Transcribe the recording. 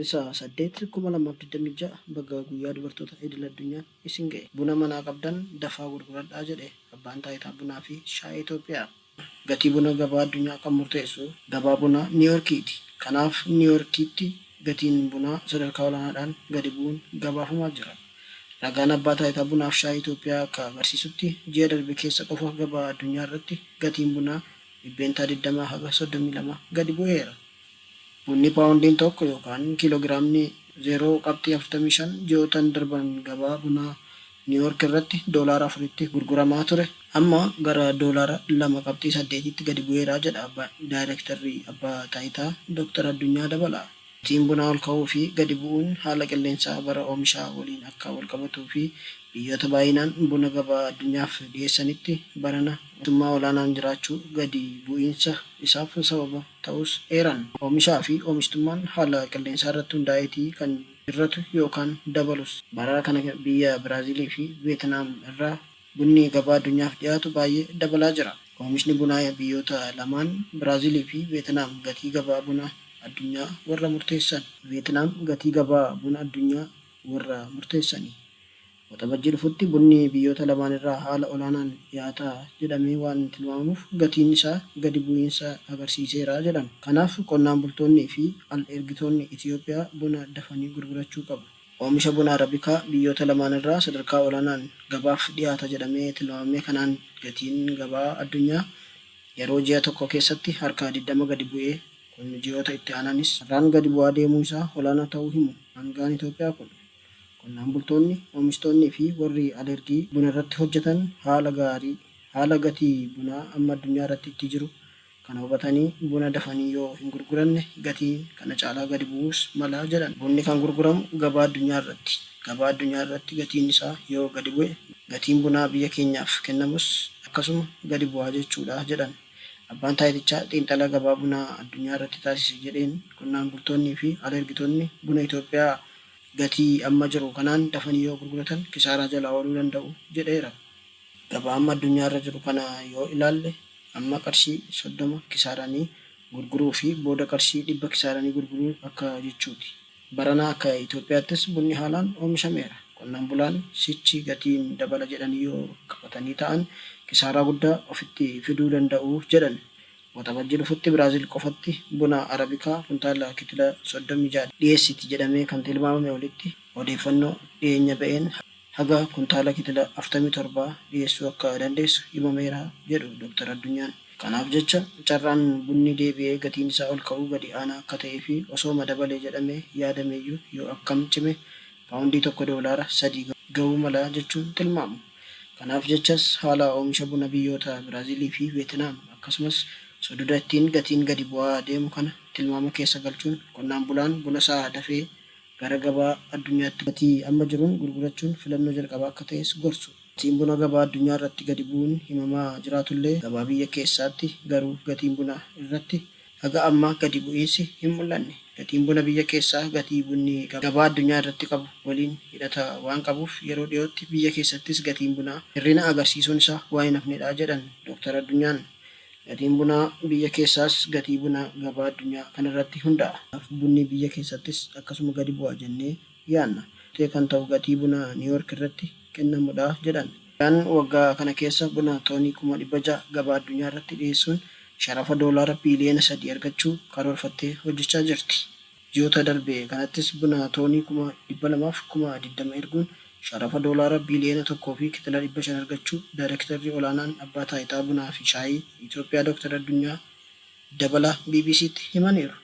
Bitootessa 8, 2026 Baga Guyyaa Dubartoota Idil Addunyaan isin ga'e. Buna manaa qabdan dafaa gurguradhaa jedhe Abbaan Taayitaa Bunaa fi Shaayii Itoophiyaa. Gatii buna gabaa addunyaa kan murteessu gabaa bunaa Niiwoorkiiti. Kanaaf Niiwoorkitti gatiin bunaa sadarkaa olaanaadhaan gadi bu'uun gabaafamaa jira. Ragaan Abbaa Taayitaa Bunaaf Shaayii Itoophiyaa akka agarsiisutti ji'a darbe keessa qofa gabaa addunyaa irratti gatiin bunaa %20 haga 32 gadi bu'eera. Bunni paawundiin tokko yookaan kiiloogiraamni 0.45 ji'oottan darban gabaa bunaa Niiwoork irratti doolaara 4tti gurguramaa ture amma gara doolaara 2.8tti gadi bu'eera jedha Daayrektarri Abbaa Taayitaa Dr. Addunyaa Dabalaa. Gatiin bunaa olka'uu fi gadi bu'uun haala qilleensaa bara oomishaa waliin akka walqabatuu fi biyyoota baay'inaan buna gabaa addunyaaf dhiyeessanitti barana oomishtummaa olaanaan jiraachuu gadi bu'iinsa isaaf sababa ta'uus eeran. Oomishaa fi oomishtummaan haala qilleensaarratti hundaa'eeti kan hir'atu yookaan dabalus. Bara kana biyya Biraazilii fi Veetinaam irraa bunni gabaa addunyaaf dhiyaatu baay'ee dabalaa jira. Oomishni bunaa biyyoota lamaan Biraazilii fi Veetinaam gatii gabaa buna addunyaa warra murteessan. Veetinaam gatii gabaa buna addunyaa warra murteessani. Waxabajjii dhufutti bunni biyyoota lamaan irraa haala olaanaan dhiyaata jedhamee waan tilmaamamuuf gatiin isaa gadi bu'iinsa agarsiiseera jedhan. Kanaaf qonnaan bultoonnii fi al-ergitoonni Itiyoophiyaa buna dafanii gurgurachuu qabu. Oomisha buna Arabikaa biyyoota lamaan irraa sadarkaa olaanaan gabaaf dhiyaata jedhamee tilmaamamee kanaan gatiin gabaa addunyaa yeroo ji'a tokko keessatti harka 20 gadi bu'ee kun ji'oota itti aananis carraan gadi bu'aa deemuu isaa olaanaa ta'uu himu aanga'aan Itoophiyaa kun. Qonnaan bultoonni, oomishtoonnii fi warri al-ergii bunarratti hojjetan haala gaarii haala gatii bunaa amma addunyaarratti itti jiru kana hubatanii buna dafanii yoo hin gurguranne gatiin kana caalaa gadi bu'uus mala jedhan. Bunni kan gurguramu gabaa addunyaarratti. Gabaa addunyaarratti gatiin isaa yoo gadi bu'e gatiin bunaa biyya keenyaaf kennamus akkasuma gadi bu'a jechuudha jedhan. Abbaan taayitichaa xiinxala gabaa bunaa addunyaarratti taasise jedheen qonnaan bultoonnii fi al-ergitoonni buna Itoophiyaa gatii amma jiru kanaan dafanii yoo gurguratan kisaaraa jalaa ooluu danda'u jedheera. Gabaa amma addunyaarra jiru kana yoo ilaalle amma qarshii 30 kisaaranii gurguruu fi booda qarshii 100 kisaaranii gurguruu akka jechuuti. Barana akka Itoophiyaattis bunni haalaan oomishameera. Qonnaan bulaan sichi gatiin dabala jedhanii yoo qabatanii taa'an kisaaraa guddaa ofitti fiduu danda'u jedhan. Waxabajjii dhufutti Biraazil qofatti buna Arabikaa kuntaala kitila 36 dhiyeessiti jedhamee kan tilmaamame olitti odeeffannoo dhiyeenya ba'een haga kuntaala kitila 47 dhiyeessuu akka dandeessu himameera jedhu Dr. Addunyaan. Kanaaf jecha carraan bunni deebi'ee gatiin isaa ol ka'uu gadi aanaa akka ta'eefi osooma dabale jedhamee yaadameyyuu yoo akkam cime paawundii tokko doolaara 3 gahuu mala jechuun tilmaamu. Kanaaf jechas haala oomisha buna biyyoota Biraazilii fi Veetinaam akkasumas soduda ittiin gatiin gadi bu'aa deemu kana tilmaama keessa galchuun qonnaan bulaan bunasaa dafee gara gabaa addunyaatti gatii amma jiruun gurgurachuun filannoo jalqabaa akka ta'es gorsu. Gatiin buna gabaa addunyaa irratti gadi bu'uun himamaa jiraatullee gabaa biyya keessaatti garuu gatiin buna irratti haga ammaa gadi bu'iinsi hin mul'anne. Gatiin buna biyya keessaa gatii bunni gabaa addunyaa irratti qabu waliin hidhata waan qabuuf yeroo dhiyootti biyya keessattis gatiin bunaa hir'ina agarsiisuun isaa waan hin hafnedha jedhan Dr. Addunyaan. Gatiin bunaa biyya keessaas gatii buna gabaa addunyaa kanarratti hundaa'a. Kanaaf bunni biyya keessattis akkasuma gadi bu'a jennee yaanna. Murtee kan ta'u gatii buna Niiwoork irratti kennamudha jedhan. Itoophiyaan waggaa kana keessa buna toonii 600,000 gabaa addunyaa irratti dhiyeessuun sharafa doolaara biiliyoona 3 argachuu karoorfattee hojjechaa jirti. Ji'oota darbe kanattis buna toonii 220,000 erguun sharafa doolaara biiliyoona 1 fi kitila 500 argachuu Daayrektarri Olaanaan Abbaa Taayitaa Bunaa fi Shaayii Itoophiyaa Dr. Addunyaa Dabalaa BBC'tti himaniiru.